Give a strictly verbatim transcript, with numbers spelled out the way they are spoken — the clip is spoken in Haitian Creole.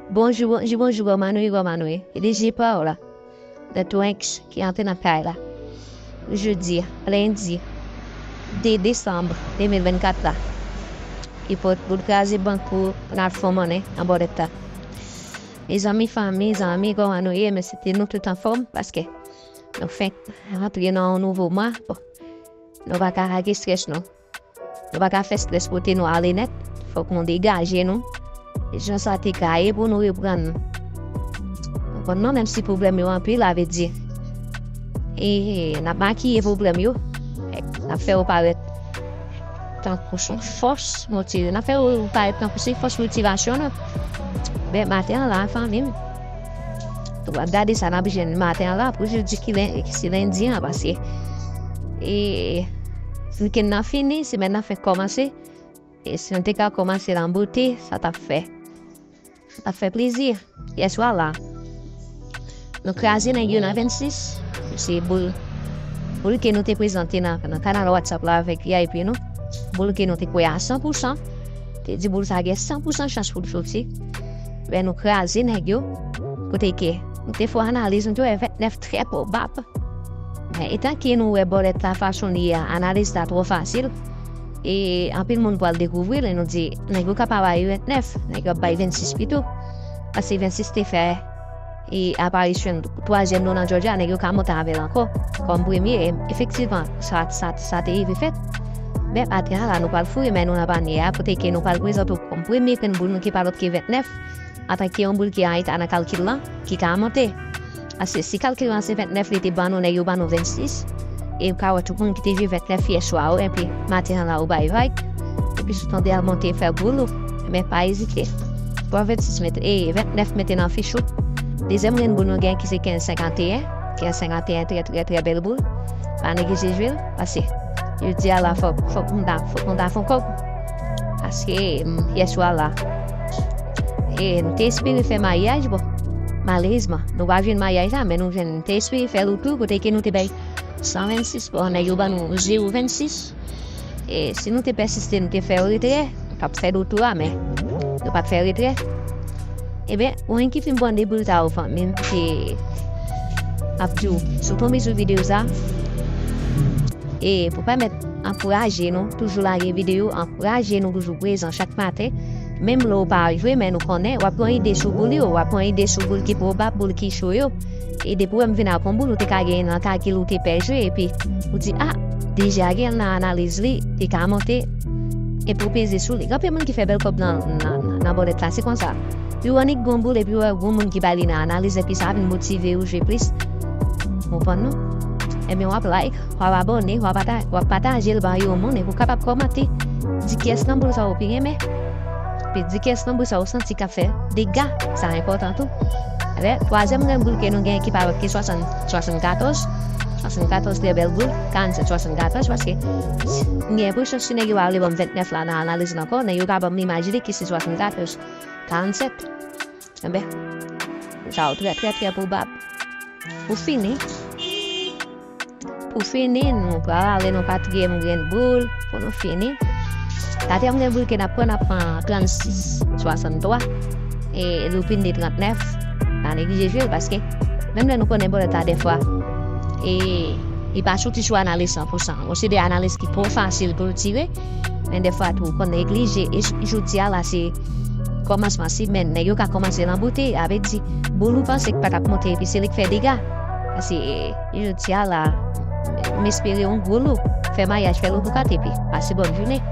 Bonjou, bonjou, bonjou, kòman nou ye, kòman nou ye? E D J Paola, The Twanks, ki antre nan kay la. Jodi a, lendi de desanm de mil vennkat la. Li pot boul kraze bank pou n al fè monnen nan bòlèt la. Mezanmi, fanmi, zanmi, kòman nou ye? Men se te nou tout anfòm, paske nou fenk rantre nan yon nouvo mwa. Bon, nou pa ka lage estrès nou. Nou pa ka fè estrès pote nou ale nèt. Fòk nou degaje nou. E jan sa te ka ye pou nou reprann nou. Konprann non, menm si pwoblèm yo anpil, sa vle di, e, n ap makiye pwoblèm yo. N ap fè yo parèt tankou se yon fòs motive. N ap fè yo parèt tankou se fòs motivasyon nou. Men maten an la, fanmi m, nou ap gade sa n ap jwenn maten an la pou jodi ki len-, ki se lendi an, paske, e, wikenn nan fini, semèn nan fenk kòmanse. E si nou te ka kòmanse nan bote, sa t ap fè, sa t ap fè plezi. Yèswa la, nou kraze nèg yo nan vennsis. Se boul, boul ke nou te prezante nan, nan kanal WhatsApp la avèk V I P nou. Boul ke nou te kwè a san pou san. Te di boul sa gen san pou san chans pou l soti. Men nou kraze nèg yo. Kote ke nou te fè analiz, nou te wè vennèf trè pwobab. Men etan ke nou wè bòlèt la fason li ye a, analiz la twò fasil. E anpil moun pral dekouvri l, e nou di, nèg yo ka pa bay vennèf, nèg yo ap bay vennsis pito. Paske vennsis te fè, e, aparisyon twazyèm nou nan Georgia, nèg yo ka monte avè l ankò kòm premye. E efektivman, sa, sa, sa te rive fèt. Men maten an la, nou pral foure men nou nan panye a, kote ke nou pral prezante w kòm premye grenn boul nou ki pa lòt ke vennèf, antanke yon boul ki an eta nan kalkil lan, ki ka monte. Paske si kalkil lan se vennèf, li te ban nou, nèg yo ban nou vennsis. E ou ka wè tout moun ki te jwe vennèf yèswa yo, epi maten an la, ou bay vag. Epi si w tande al monte, fè boul ou. Men pa ezite. Pran vennsis mete, e, vennèf mete nan fich ou. Dezyèm grenn boul nou gen ki se kenz senkanteyen. Kenz senkanteyen, trè, trè, trè bèl boul. Pa neglije jwe l, paske jodi a la, fòk, fòk nou ta, fòk nou ta fè kòb. Paske, mm, yèswa la, e, nou te espere fè maryaj, bon, malerezman, nou pa jwenn maryaj la, men nou jwenn, nou te espere fè loto, kote ke nou te bay san vennsis, bon, nèg yo ban nou zewo vennsis. E si nou te pèsiste, nou te fè retrè, nou t ap fè loto a, men nou pa t fè retrè. Ebyen, ou menm ki fin pran de boul ta ou fanmi m, se ap di w, si w tonbe sou videyo sa, e pou pèmèt ankouraje nou, toujou lage videyo, ankouraje nou toujou prezan chak maten. Menm lè w pa jwe, men nou konnen, w ap pran ide sou boul yo, w ap pran ide sou boul ki pwobab, boul ki cho yo. E depi w wè m vin ak yon boul, ou te ka genyen nan kalkil ou te pè jwe, epi ou di, a, deja gen nan analiz li, li ka monte, epi w peze sou li. Gen anpil moun ki fè bèl kòb nan, nan, nan, nan bòlèt la, se konsa. Iwonik, gon boul, epi w wè gon moun ki ba li nan analiz, epi sa vin motive w jwe plis. Konprann non? Ebyen, w ap like, w ap abòne, w ap pata-, w ap pataje l ba yon moun, epi w kapab kòmante. Di kiyès nan boul sa w pi renmen. Epi di kiyès nan boul sa w santi k ap fè dega. Sa enpòtan tou. Ebyen, twazyèm grenn boul ke nou gen ki pa lòt ke swasant, swasannkatòz. Swasannkatòz trè bèl boul. Karannsèt swasannkatòz, paske m gen enpresyon si nèg yo pa vle ban m vennèf la nan analiz la ankò, nèg yo ka ban m imajine ki se swasannkatòz, karannsèt. Enben, sa yo trè, trè, trè pwobab. Pou fini, pou fini, nou pral ale nan katriyèm grenn boul pou nou fini. Katriyèm grenn boul ke n ap pran, n ap pran trannsis swasanntwa, e loupin de trannèf. Pa neglije jwe l, paske menm lè nou konnen bòlèt la dèfwa, e li pa soti sou analiz san pou san. Bon, se de analiz ki twò fasil pou l tire, men dèfwa tou, ou konn neglije. E j-, jodi a la, se kòmansman semèn, nèg yo ka kòmanse nan bote, sa vle di, boul ou panse k pa t ap monte, epi se li k fè dega. Paske, e, jodi a la, m espere yon gwo lo. Fè maryaj, fè lo pou kat, epi pase bòn jounen.